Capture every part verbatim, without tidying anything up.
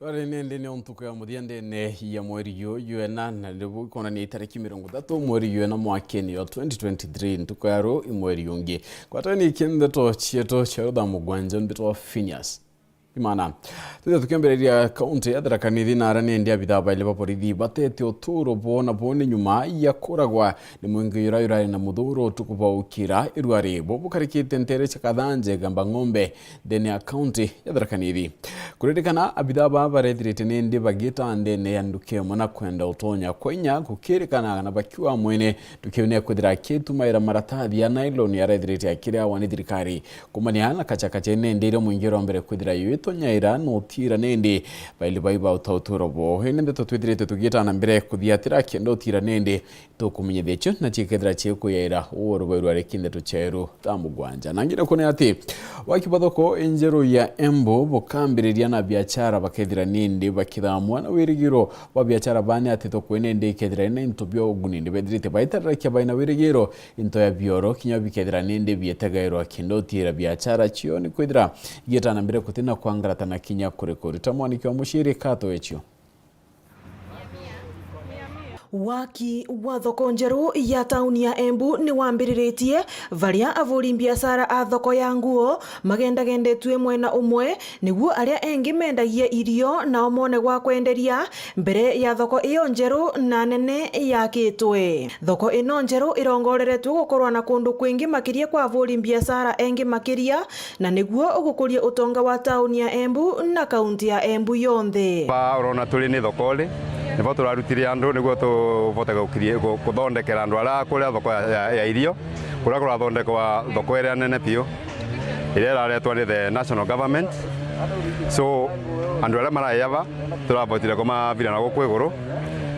Ori nindi ni ntuku ya muthia ndene ya mweri juju ena, na nibu ikonania itariki mirongo ithatu mweri juju ena mwakeni wa twenty twenty-three, ntuku ya ru i mweri ungi. Ngwatani iki ndeto cietu cia rutha mugwanja, mbitwa Phineas Imana. Tuthia tukiambiriria kaunti ya Tharaka Nithi, na ara nindi abithaa baili ba borithi batete uturo bwona boni nyuma ya kuragwa ni mwingi jura jurari na muthuro utuku bwa ukira irwari bo bukarikite ntere cia Kathanje Gamba Ng'ombe ndene ya kaunti ya Tharaka Nithi. Kuririkana, abithaa baa barethirite nindi bagita ndene ya nduka imwe na kwenda utonya kwa inya gukirikana na bakiuga mwene nduka iu nekwithira akitumaira maratathi ya nylon yarethirite akiriawa ni thirikari. Kumania na kachakacha nindi iria mwingi urombere kwithira yuitonyaira na utira nindi baili bai ba uta uturo bo. Indi ndeto twithirite tugiita na mbere kuthiatira kenda utira nindi tukumenyithia cio na cikethira cikuyaira uu rubai rwa riki ndeto ceru thaa mugwanja. Na ngire kune ati waki ba thoko injeru ya Embu bukambiriria na biachara bakethira nindi bakithamwa na wirigiro bwa biachara bane ati thoko ine ndi ikethira ina into bia uguni ni bethirite baitararakia baina wirigiro into ya bioro kinya bikethira nindi bietegairwa kenda utira biachara cio ni kwithira igieta na mbere kutina kwangaratana kinya kurikuri. Ta mwaniki wa muciri kato ecio. Waki wa thoko njeru ya tauni ya Embu ni wambiriritie, varia avuri biashara a thoko ya nguo magendagendetue mwena umwe, niguo aria engi mendagia irio nao mone gwa kwenderia mbere ya thoko iyo njeru na nene yakitwe. Thoko ino njeru irongoreretue gukorwa na kundu kwingi makiria kwa avuri biashara engi makiria, na niguo ugukuria utonga wa tauni ya Embu na kaunti ya Embu yonthe. Ba urona turi ni thokori, nibo turarutire andu niguo tubote gukirie-, gu-, kuthondekera andu aria kuria thoko ya, ya, ya irio, kuria kurathondekwa thoko iria nene piu, iria iraretwa ni the national government. So, andu aria maraeja ba, turabotire kumavira na guku iguru,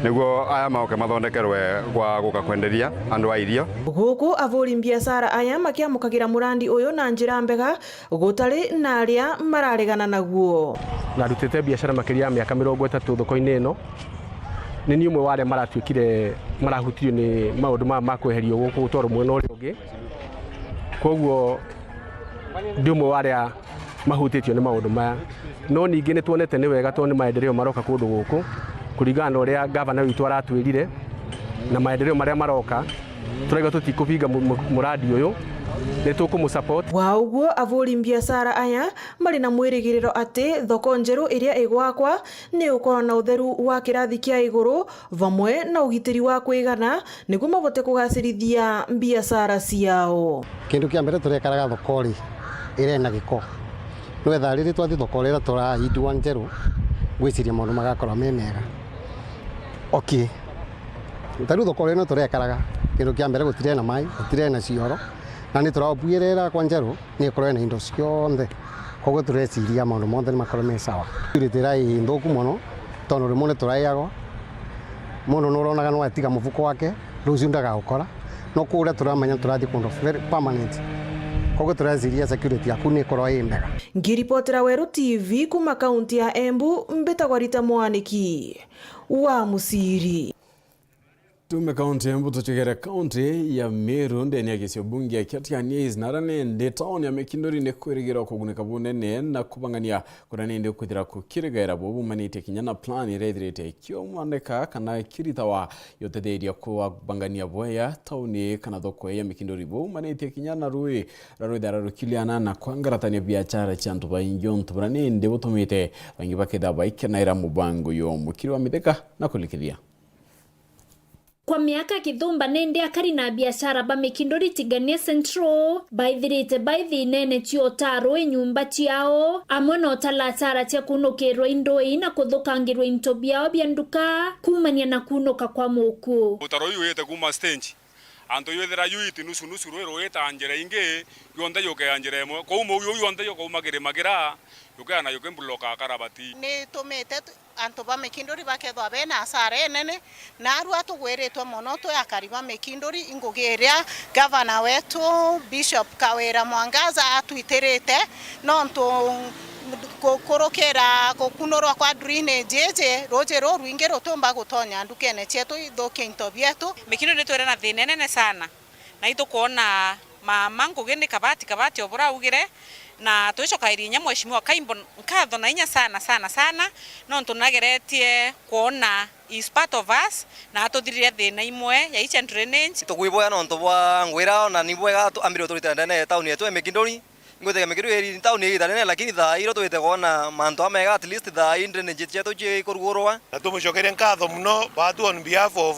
niguo aya maoke mathondekerwe gwa guka kwenderia andu a irio. Guku avuri biashara aya makiamukagira murandi uyu na njira mbega, gutari na aria mararegana naguo. Narutite biashara makiria ya miaka mirongo itatu thoko-ini ino. Ni ni umwe wa aria maratuikire marahutirio ni maundu maya ma kweherio guku gutwarwo mwena uria ungi. Koguo ndi umwe wa aria mahutitio ni maundu maya. No ningi ni twonete ni wega tondu ni maendeleo maroka kundu guku, kuringana na uria gavana witu aratwirire na maendeleo maria maroka. Turaiga tutikubinga mu-, mu-, muradi uyu, ni tukumusupport. Wa uguo, avuri biashara aya mari na mwirigiriro ati thoko njeru iria igwakwa ni ukorwa na utheru wa kirathi kia iguru, vamwe na ugitiri wa kwigana, niguo mabote kugacirithia biashara ciao. Kindu kia mbere turekaraga thokori iria ina giko. Nwetha riri twathi thokori iria turaidua njeru, ngwiciria maundu magakorwa me mega. Okay. Tariu thokori ino turekaraga, kindu kia mbere gutire na mai, gutire na cioro, na ni turabuirira kwa njeru. Ni ikorwe na indo cionthe. Koguo tureciria maundu monthe ni makorwe me sawa. Security iria i nthuku mono, tondu rimwe ni turaiagwa. Mundu nuronaga no atiga mufuko wake, ruciu ndagaukora. No kuria turamenya turathi kundu very permanent. Koguo tureciria security yaku ni ikorwa i mbega. Ngiripotera Weru T V kuma kaunti ya Embu, mbitagwa Rita Mwaniki wa Musiri. Tume kaunti ya Embu tuchigere kaunti ya Meru ndene ya gicigo bunge kia Tigania East, na ara nindi tauni ya Mikinduri ni kwirigirwa kugunika bunene na kubangania kuria nindi kwithira kukirigaira bubu bumanitie kinya na plan iria ithirite ikiumaneka kana ikiritawa yotetheria kubangania bwega tauni kana thoko ya Mikinduri bumanitie kinya na rui ra rwithira rukiliana na kwangaratania biachara cia antu baingi untu buria nindi butumite baingi bakethira baikenaira mubango uyu. Mukiri wa Mithika na kulikithia. Kwa miaka kithumba nindi akari na biashara ba Mikinduri Tigania Central baithirite bai thinene cia utarwo i nyumba ciao, amwe na utalatara cia kunukirwa i ndui na kuthukangirwa into biao bia nduka kumania na kunuka kwa muku. Mutaro uyu wite kuma stage, antu jwithira juiti nusu nusu, rwi ruita njira ingi, juonthe jukea njira imwe. Kou mou jou juonthe jukauma kirimagira, jukea na jukimbuloka karabati. Ni itumite tu-, antu ba Mikinduri bakethwa bena asara inene, na arua tugwiritwe mono twi akari ba Mikinduri. Ingugi iria gavana wetu Bishop Kawira Mwangaza atwitirite, nontu ku-, kurukira gukunurwa kwa drainage iji, ruji ruu rwingi rutiumba gutonya ndukene cietu ithukie into bietu. Mikinduri twire na thina inene sana, na itukwona mama ngugi ni kabati kabati o buraugire, Na twicokairie inya Mheshimiwa Kaimbo nkatho na inya sana, sana, sana, nontu nageretie kwona is part of us, na atuthiriria thina imwe ya icia drainage. Tugwiboya nontu bwa ngwira, ona ni bwega tu-, ambire turitira ndene ya town yetu ya Mikinduri. Ngwitega Mikinduri iri town ya itanene, lakini thaa ii twite kwona mantu amega, at least thaa ii drainage cietu cikurugurwa. Na tumucokerie nkatho muno batu on behalf of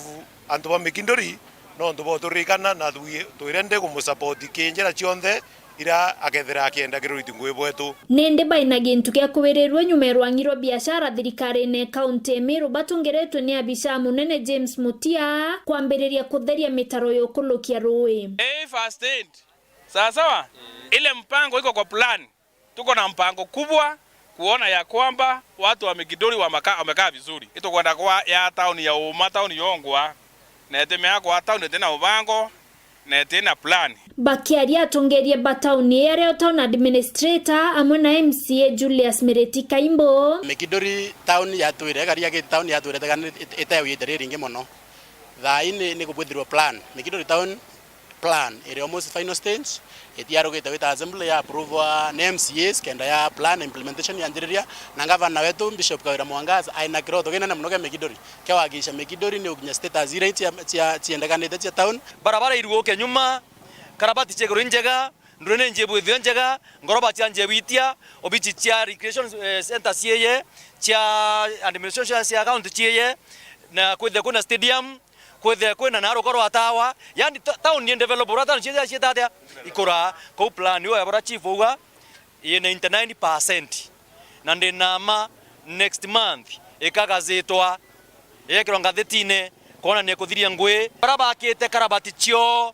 antu ba Mikinduri, nontu bwa uturirikana na twi-, twirende kumusupport ki njira cionthe iria akethira akienda kiruriti ngugi bwetu. Nindi baina gintu gia kuwirirua nyuma ya rwangi rwa biashara thirikarine ya kaunti ya Meru batongeretwe ni abisha munene James Mutia kwambiriria kutheria mitaro ya ukurukia rui. Hey, first aid. Sawa sawa? Ile mpango iko kwa plan. Tuko na mpango kubwa kuona ya kwamba watu wa Mikinduri wameka-, wamekaa vizuri. Itukwenda kwa ya town ya uma, town yongwa, na itimeakwa town itina mubango, na itina plan. Bakiaria atongeria ba town ii ario town administrator amwe na M C A Julius Miriti Kaimbo. Mikinduri town yatwire, Gariagi town yatwire tegana ite-, itewite riringi mono. Thaa ii ni, ni kubwithirwa plan. Mikinduri town plan iri almost final stage, itiarugite wita assembly ya approve ni M C As kenda ya plan implementation yanjiriria, na ngavana wetu Bishop Kawira Mwangaza aina kiroto kinene mono kia Mikinduri, kia kuhakikisha Mikinduri ni ukinya status iria cia, cia, ciendekanite cia town. Barabara iruguke nyuma, karabati cia iguru njega, drainage ibwithio njega, ngoroba cia nje witia, obici cia recreation, eh, center cieye, cia administration cia county cieye, na kwithia kwina stadium, kwithia kwina na ruko rwa tawa, yani ta-, town ni develop, ura town ciita, ciita atia? Ikura. Kou plan yo ya bora chief uga, i ninety nine percent. Na ndi na ma next month ikagazitwa, igekirwa ngathitine, kwonania kuthiria ngui. Bara bakite karabati cio,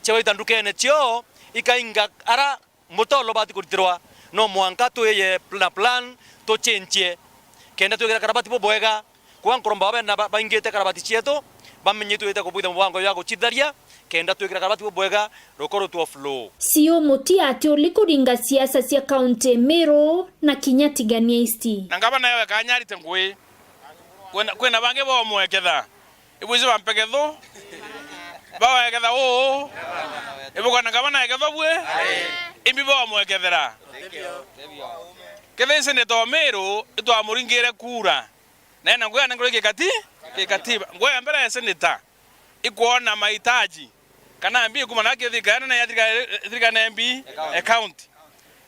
cia waita ndukene cio, ikainga ara mutolo bati kuritirwa, no mwanka twiye na plan tuchenjie, kenda twikira karabati bubwega. Kwa nkuromba bena ba-, baingite karabati cietu, bamenye twite kubwitha mubango ya gucitharia, kenda twikira karabati bubwega, ruko rutwa flow. C O Mutia ati uli kuringa siasa cia kaunti Meru na kinya Tigania East. Na ngavana yawe kanya arite ngui. Kwina, kwina bangi bomweketha. Ibwiji bampeketho. Baweketha uu. Ibukona ngavana eketho bue. Imbi bomwekethera. Kethira i senator o Meru, itwamuringire kura. Na ena ngui anengwe gikati-, gikatiba. Ngui ya mbere ya senator ikwona mahitaji. Kana mbi kuma na kithirikari nene ya thirikari, thirikari na mbi account.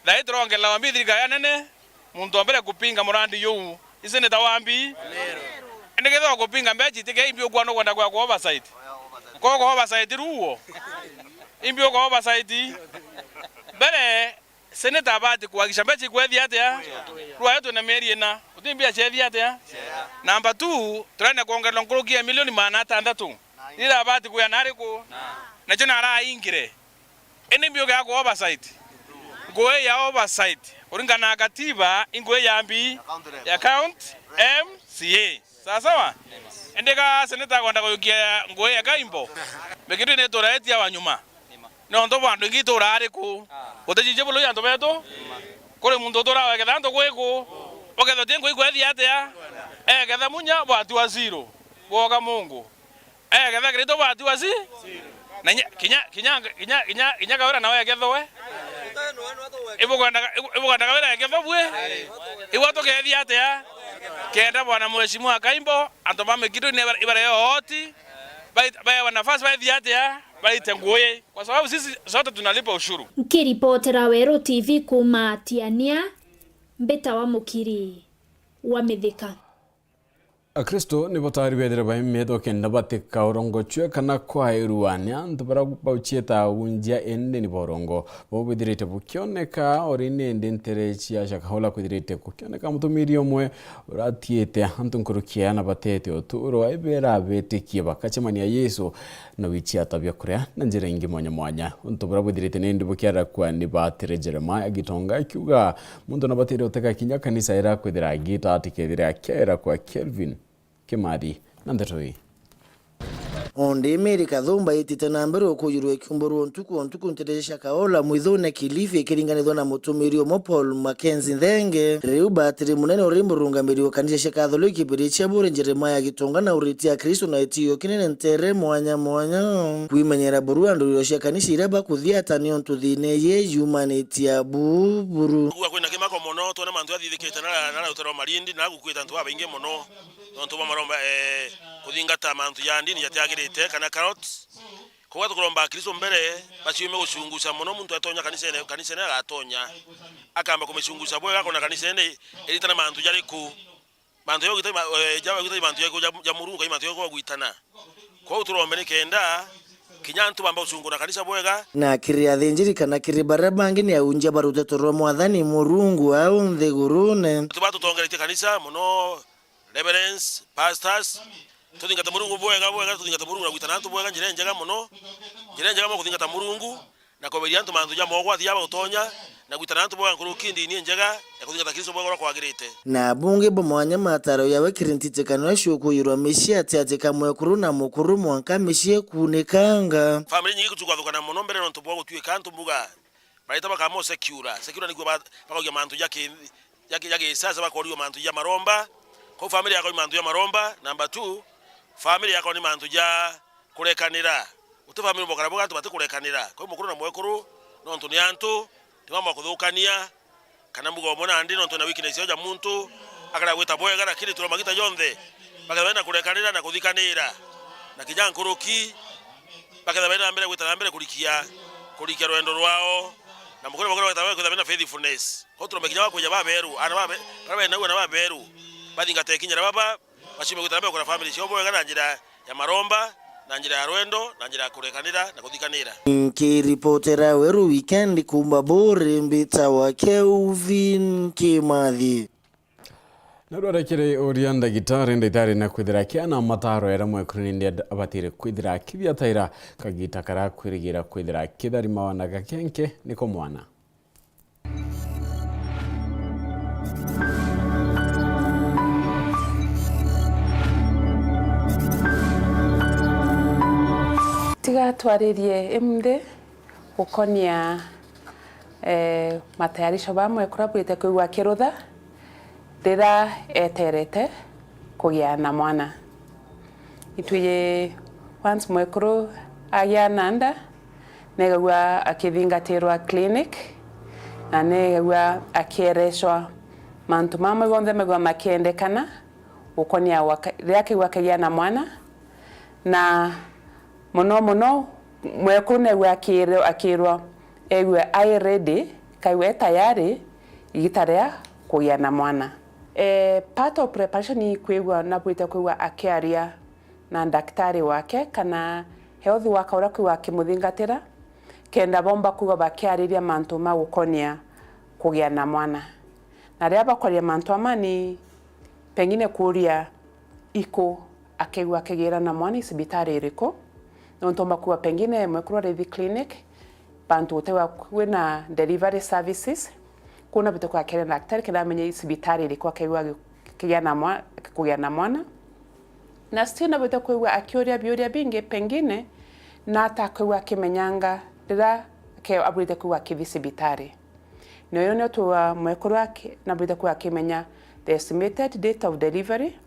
Thaa ii turongerera mbi thirikari nene, muntu wa mbere kupinga murandi juu, i senator wa mbi. Indi kethira kupinga mbechi, tike imbi ukwa nukwenda kwa, kwa oversight. Kwa, kwa oversight ruo. Imbi ukwa oversight. Mbere, senator abati kuhakikisha mbechi ikwethia atia? Rwayo twina mieri ina. Uti mbia ciethia atia? Number two, turenda kwongererwa nkuruki ya milioni magana atandatu. Ira abati kuya nariku? Nacio naraingire. Indi mbi ukia kwa oversight. Ngui ya oversight. Kuringana na katiba, i ngui ya mbi ya account M C A. Sawa sawa? Indi ka senator akwenda kujukia ngui ya Kaimbo. Mikindu ni turaetia wa nyuma. Nontu bwa antu ingi itura ariku? Guti jiji bulu antu betu? Kuri muntu utura weketha antu gwiku? Ukethwa ti ngui kwethia atia? Eketha munya bwatiwa zero. Bwoka mungu. Eketha kirito bwatiwa zi? Na inya, kinya, kinya, kinya, kinya, kinya Kawira nawe ekethwe. Ibukwenda, ibu-, ibukwenda Kawira ekethwe bue? Igwa tukethia atia? Kenda bwana mheshimiwa Kaimbo, antu ba Mikindu ni ibare-, ibareo oti, bai-, baewa nafasi baithia atia? Baite ngui. Kwa sababu sisi sote tunalipa ushuru. Nkiripotera Weru T V kuuma Tiania, mbitawa Mukiri wa Mithika. Akristo ni bataari bethire bai metho kenda batikaurongochwe kana kwairua ni antu baria bauchieta unjia, indi ni borongo. Bo bwithirite bukioneka, ori nindi ntere cia Shakahola kwithirite gukioneka mutumiri umwe uratiite antu nkuruki ya na batete uturo, ibera betikie bakachemania Yesu na wichia ta biakuria na njira ingi mwanya mwanya. Untu buria bwithirite nindi bukiarakua ni batire Jeremiah Gitonga akiuga muntu nabatire utega kinya kanisa ira kwithira agita atikethire akiaira kwa Kelvin Kimathi na ndeto ii. O ndi Mary Kathumba itite na mbere ukujurwa ikiumburwa ntuku o ntuku ntereja cia Kaola mwithune Kilifi ikiringanithwa na mutumiri umwe Paul Mackenzie Nthenge. Riu batiri munene uri murungamiri wa kanisa cia Katholiki Biricia Buri Jeremiah Gitonga na uriti Akristo na itio kinene ntere mwanya mwanya kwimenyera buru anduriro cia kanisa iria bakuthiata niontu thiina ii yumanite abu buru. Kugua kwina kimako mono, twona mantu jathithikite na, na, na rutaro marindi, na gukwita antu babaingi mono, nontu bwa maromba, eh, kuthingata mantu ja ndini jatiagirite, kana cults. Koguo tukuromba Akristo mbere, baciume gucunguca mono, muntu atonya kanisene, kanisene agatonya, akamba kumicunguca bwega, akona kanisene irita na mantu jariku. Mantu ja gwita ma-, eh, ja gwita mantu ja, ja, ja Murungu, kai mantu ja gwitana. Kwou turombe ni kenda kinya antu bamba gucungura kanisa bwega. Na kiri athinjiri kana kiri baria bangi ni aunjia ba ruteto rwa Mwathani Murungu au nthigurune. Antu batutongeretie kanisa mono, reverends, pastors, tuthingate Murungu bwega bwega, tuthingate Murungu na gwitana antu bwega, njira injega mono, njira injega mono kuthingata Murungu. Na kweberia antu mantu ja mogwati jaba utonya, na gwitana antu bwega nkuruki ndini injega ya kuthingata Kristo bwega uria kwagirite. Na bungi bwa mwanya mataro yawe kiri ntitikanio cia kuirwa micii ati ati ka mwekuru na mukuru mwanka micii kunikanga. Family nyingi gutukathukana mono mbere nontu bwa gutuika antu mbuga bareta bakamo secular. Secular nikuo ba-, bakaugia mantu ja ki-, ja ki-, ja gisasa, bakorigwa mantu ja maromba. Kou family yakwa ni mantu ja maromba. Number two, family yakwa ni mantu ja kurekanira. Guti family bokara bwega antu bati kurekanira. Kwou mukuru na mwekuru, nontu ni antu, ni mamwe kuthukania, kana mbuga umwe nandi, nontu na weakness ya uja muntu, akara gwita bwega, lakini turo magita jonthe, bakethira bena kurekanira na kuthikanira. Na kinya nkuruki, bakethira bena mbere gwita na mbere kurikia, kurikia rwendo rwao, na mukuru na mwekuru bakethira bena faithfulness. Kwou turombe kinya bakuja baberu, ana babe-, bara bena ana baberu, bathingate kinya baba, baciume gwita na mbere kura family ciao bwega na njira ya maromba, na njira ya rwendo, na njira ya kurekanira na kuthikanira. Nkiripotera Weru Weekend kuuma Buri, mbitawa Kelvin Kimathi. Na rware kiri uria ndagitari, ndagitari na kwithira kiana mataro era mwekuru ni ndia abatire kwithira akithiataira kagita kara kwirigira kwithira akitharimawa na gakenke niko mwana. Tiga twaririe imunthi gukonia, eh, matayarisho bamwe kuria bwite kwigua kirutha riria eterete kugia na mwana. Itwiji once mwekuru agia na nda, negagua akithingatirwa clinic, na negagua akierecwa mantu mamwe gonthe megua makiendekana gukonia waka-, riria akigua akagia na mwana, na mono mono mwekuru negua akirwa, akirwa egua ai ready, kaigua e tayari igita ria kugia na mwana. Eh, part of preparation ni kwigua, nabwite kwigua akiaria na ndaktari wake kana health worker uria kwigua akimuthingatira, kenda bomba kwigua bakiariria mantu ma gukonia kugia na mwana. Na riria bakwaria mantu ama ni pengine kuria iku akigua akigira na mwana i cibitari iriku, nontu omba kwigua pengine mwekuru arithi clinic, bantu gutegwa kwina delivery services, kuu nabwite kwigua akiaria na ndaktari kenda amenye i cibitari iriku akigua agi-, akigia na mwa-, kugia na mwana. Na still nabwite kwigua akiuria biuria bingi, pengine nata akwigua akimenyanga riria ke-, abwite kwigua akithi cibitari. Noyo nio twigua mwekuru aki-, nabwite kwigua akimenya the estimated date of delivery,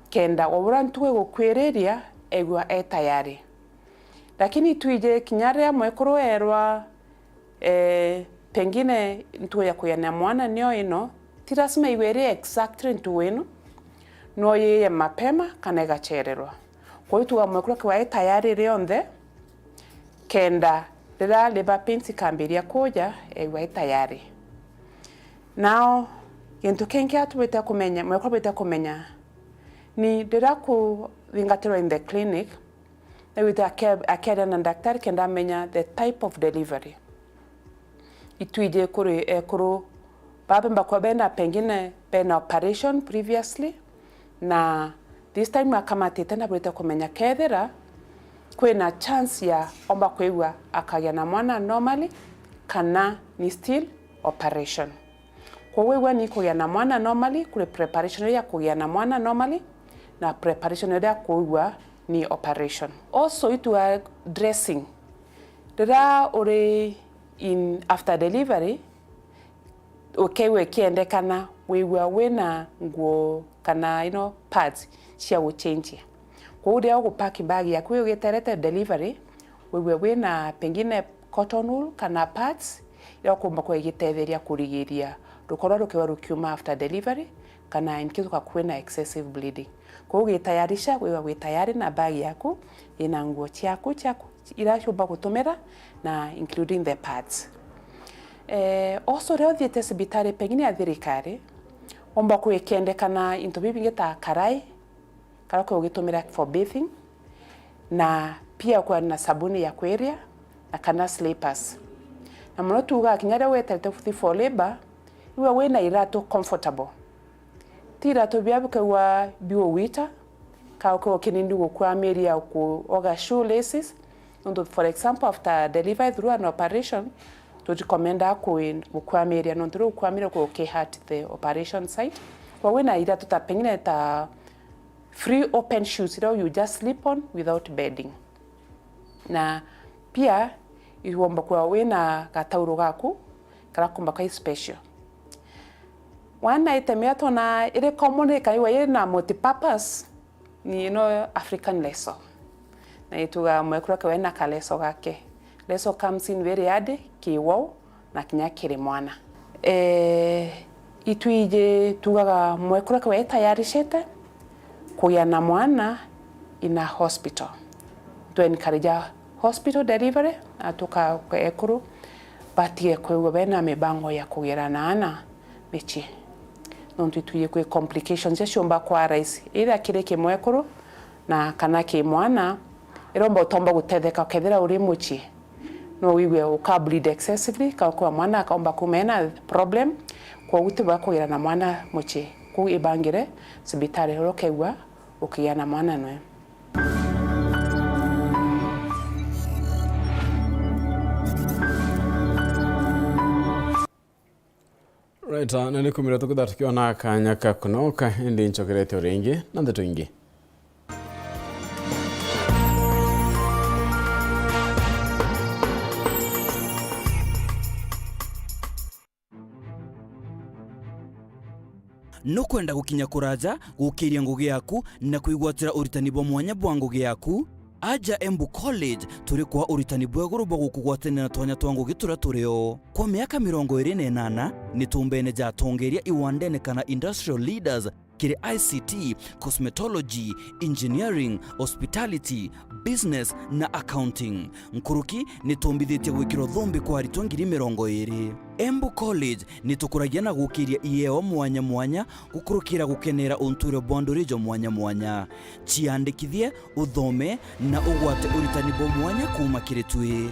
kenda o uria ntuku igukwiriria, egua e tayari. Lakini twiji kinya riria mwekuru erwa, eh, pengine ntuku ya kugia na mwana nio ino, ti lazima iwe iri exactly ntuku ino, no yiye mapema kana igachererwa. Kwou tuga mwekuru akiwa e tayari rionthe, kenda riria labour pains ikambiria kuja, egua e tayari. Nao, gintu kingi atubite kumenya, mwekuru abwite kumenya, ni riria kuthingatirwa in the clinic, Nigwite ake-, akeria na daktari kenda amenya the type of delivery. Itwiji kuri ekuru baba bemba kuba bena, pengine bena operation previously, na this time akamatite na bwite kumenya kethira kwina chance ya omba kwigua akagia na mwana normally kana ni still operation. Koguo igua ni kugia na mwana normally, kuri preparation iria ya kugia na mwana normally, na preparation iria ya kuigua ni operation. Also, itwa dressing. Riria uri in after delivery, ukeigua ikiendekana, wigua wina nguo kana, you know, pads cia guchenjia. Kwou riria ugupack bag yaku ugiterete delivery, wigua wina pengine cotton wool kana pads iria ukumba kwa igitetheria kurigiria rukono rukewa rukiuma after delivery, kana in case ukakwina excessive bleeding. Kwou gitayarisha, wigua wi tayari na bag yaku ina nguo ciaku, ciaku iria ciumba gutumira, na including the pads. Eh, also, riria uthiite cibitari pengine ya thirikari, umba kwikendekana into bibingi ta karai, karia ukoragwa ugitumira for bathing, na pia ukorwa na sabuni ya kwiria, na kana slippers. Na mono tuugaga kinya riria weterete kuthi for labour, iwe wina iratu comfortable. Ti iratu biria bikaigua biugwita, ka ukaigua kinindi gukwamiria ku-, oga shoe laces. Nontu, for example, after delivery through an operation, turecommenda ku-, gukwamiria, nontu riu ukwamiria ku-, uki hurt the operation site. Kwa wina iratu ta pengine ta free open shoes, iria you just slip on without bedding. Na pia, iwomba kwa wina gatauro gaku, karia kumba kai special. Wana itemea tona iri common, ikaigua iri na multipurpose, ni ino African leso. Na ituga mwekuru akaigua ena kaleso gake. Leso comes in very handy, kiwau, na kinya kiri mwana. Eh, itwiji tugaga mwekuru akaigua etayarishite kugia na mwana in a hospital. Tu encourage hospital delivery, na tuka ekuru batige kwigua bena mibango ya kugira na ana micii. Nontu itwiji kwi complications iria ciumba kwa arise, either kiri kimwekuru na kana ki mwana, iromba utomba gutetheka ukethira uri mucii. No wigue uka bleed excessively, ka kwa mwana akaomba kuma ena problem, kwogu ti bwa kugira na mwana mucii. Kuu ibangire cibitari uria ukeigua ukigia na mwana nwe. Right, ah, na ni kumira tukutha tukiona kanya ka kunoka, indi ncokerete o ringi na ndeto ingi. Nukwenda gukinya kuraja gukiria ngugi yaku na kwigwatira uritani bwa mwanya bwa ngugi yaku? Aja Embu College, turi kwa uritani bwa iguru bwa gukugwatania na twanya twa ngugi turia turio. Kwa miaka mirongo iri na inana, ni tumbene ja atongeria iwandene kana industrial leaders kiri I C T, cosmetology, engineering, hospitality, business na accounting. Nkuruki, ni tumbithitie gwikira uthumbi kwa aritwa ngiri mirongo iri. Embu College ni tukuragia na gukiria ieo mwanya mwanya gukurukira gukenera untuire bwa nduri jo mwanya mwanya. Ciandikithie, uthome na ugwate uritani bwa mwanya kuuma kiri twi.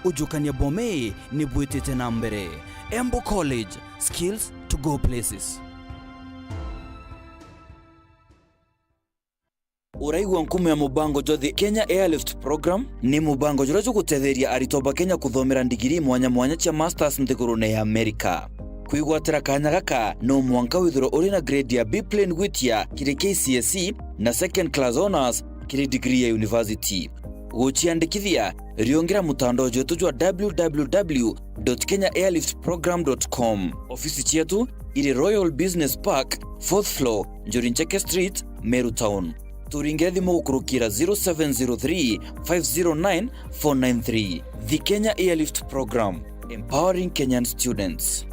Ujukania bwa mii ni bwitite na mbere. Embu College, skills to go places. Uraigua nkumo ya mubango jwa The Kenya Airlift Program? Ni mubango juria jugutetheria aritwa ba Kenya kuthomera ndigiri mwanya mwanya cia masters nthigurune ya Amerika. Kwigwatira kanya gaka, no mwanka withirwe uri na grade ya B plain gwitia kiri K C S E na second class honours kiri degree ya university. Guciandikithia, riungira mutandao jwetu jwa w w w dot kenya airlift program dot com. Ofisi cietu iri Royal Business Park, fourth floor, Njuri Ncheke Street, Meru Town. Turingire thimu gukurukira zero seven zero three, five zero nine, four nine three. The Kenya Airlift Program, empowering Kenyan students.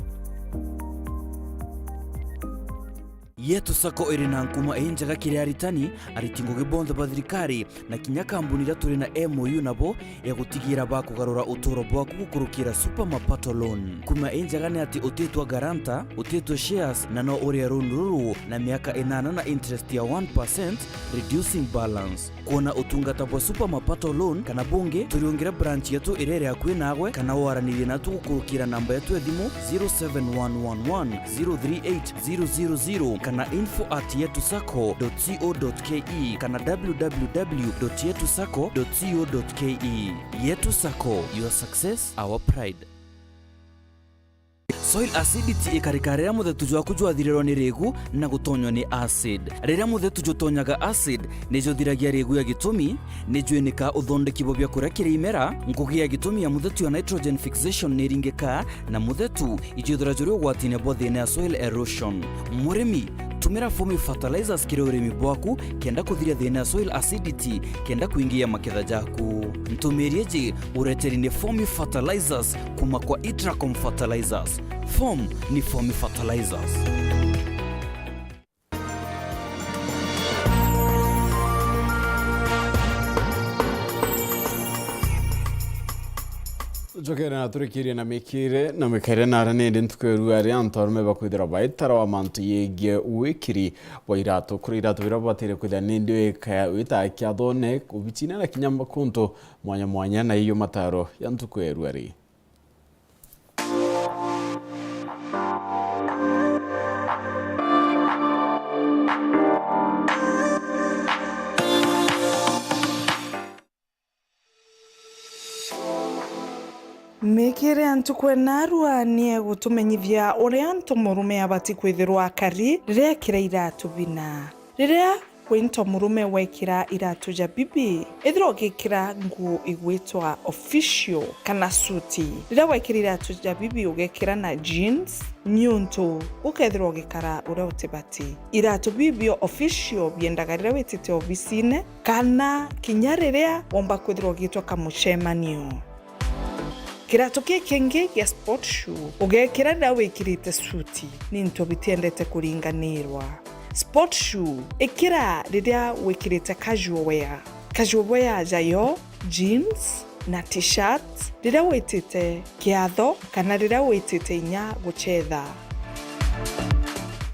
Yetu Sacco iri na nkuma injega kiri aritani, ariti ngugi bonthe ba thirikari, na kinya kambuni iria turi na M O U nabo ya gutigira bakugarura uturo bwaku gukurukira Super Mapato Loan. Nkuma injega ni ati utitwa guarantor, utitwa shares, na no urie loan ruru na miaka inana na interest ya one percent, reducing balance. Kwona utungata bwa Super Mapato Loan kana bungi, turiungire branch yetu iria iri akui naagwe, kana waranirie natu gukurukira namba yetu ya thimu zero seven one one one zero three eight zero zero zero kana info at yetu sacco dot co dot ke kana w w w dot yetu sacco dot co dot ke. Yetu Sacco, your success, our pride. Soil acidity ikarika riria muthetu jwaku jwathirirwa ni rigu na gutonywa ni acid. Riria muthetu jutonyaga acid, ni juthiragia rigu ya gitumi, ni jwinikaa uthondeki bwa biakuria kiri imera, ngugi ya gitumi ya muthetu ya nitrogen fixation ni iringikaa, na muthetu ijwithira juri ugwatine bwa thina ya soil erosion. Murimi, tumira Fomi Fertilizers kiri urimi bwaku kenda kuthiria thina ya soil acidity kenda kwingia maketha jaku. Ntumiri iji ureteri ni Fomi Fertilizers kuma kwa Itracom Fertilizers. Fomi ni Fomi Fertilizers. Njokere na turikirie na mikire na mikaire nara nindi ntuku ya rua ria antu arume bakwithirwa baitara wa mantu yegie wikiri bwa iratu. Kuri iratu biria bubatire kwithira nindi wika wita kiathone, obicine na kinya kuntu mwanya mwanya, na iyo mataro ya ntuku ya rua ri. Mikire ya ntuku enarua ni egutumenyithia uria antu murume abati kwithirwa akari riria ekira iratu bina. Riria winto murume wekira iratu ja bibi, ethira ugikira nguo igwitwa official kana suti. Riria wekira iratu ja bibi ugekira na jeans, niuntu ukethirwa ugikara uria utibati. Iratu bibi official biendaga riria witite obisine, kana kinya riria womba kwithirwa ugitwa kamucemanio. Kiratu kikingi gia sport shoe ugekira riria wikirite suti, ni into bitiendete kuringanirwa. Sport shoe ikira riria wikirite casual wear. Casual wear jayo jeans na t-shirt riria witite kiatho kana riria witite inya gucetha.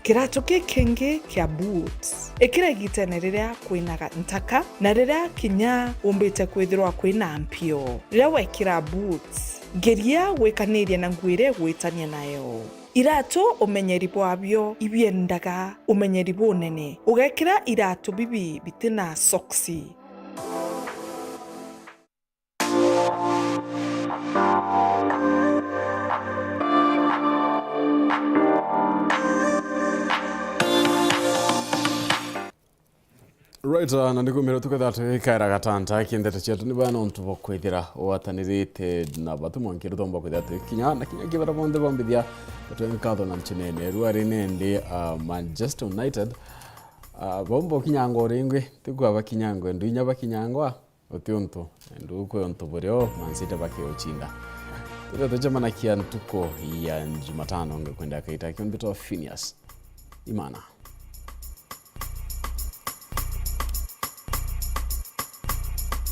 Kiratu kikingi kia boots ikira igitene riria kwinaga ntaka na riria kinya umbite kwithirwa kwina mpio. Riria wekira boots, geria gwikaniria na nguo iria igwitania nayo. Iratu umenyeri bwabio ibiendaga umenyeri bunene. Ugekira iratu bibi bitina soksi. Right, uh, na nikumira tukethira twikaira gatanta ki ndeto cietu ni bana untu bwa kwithira ugwatanirite na batu mwankiru tomba kwithira twi kinya na kinya kibara bonthe bombithia twi nkatho na ntunene rua ri nindi, uh, Manchester United, uh, bombo kinyangwa ringwi tikwa bakinyangwe ndu inya bakinyangwa. Uti untu, ndu kwi untu burio Man City bakiucinda. Tuge tucemanakia ntuku ya Jumatano, ngikwenda kaita kio mbitwa Phineas Imana.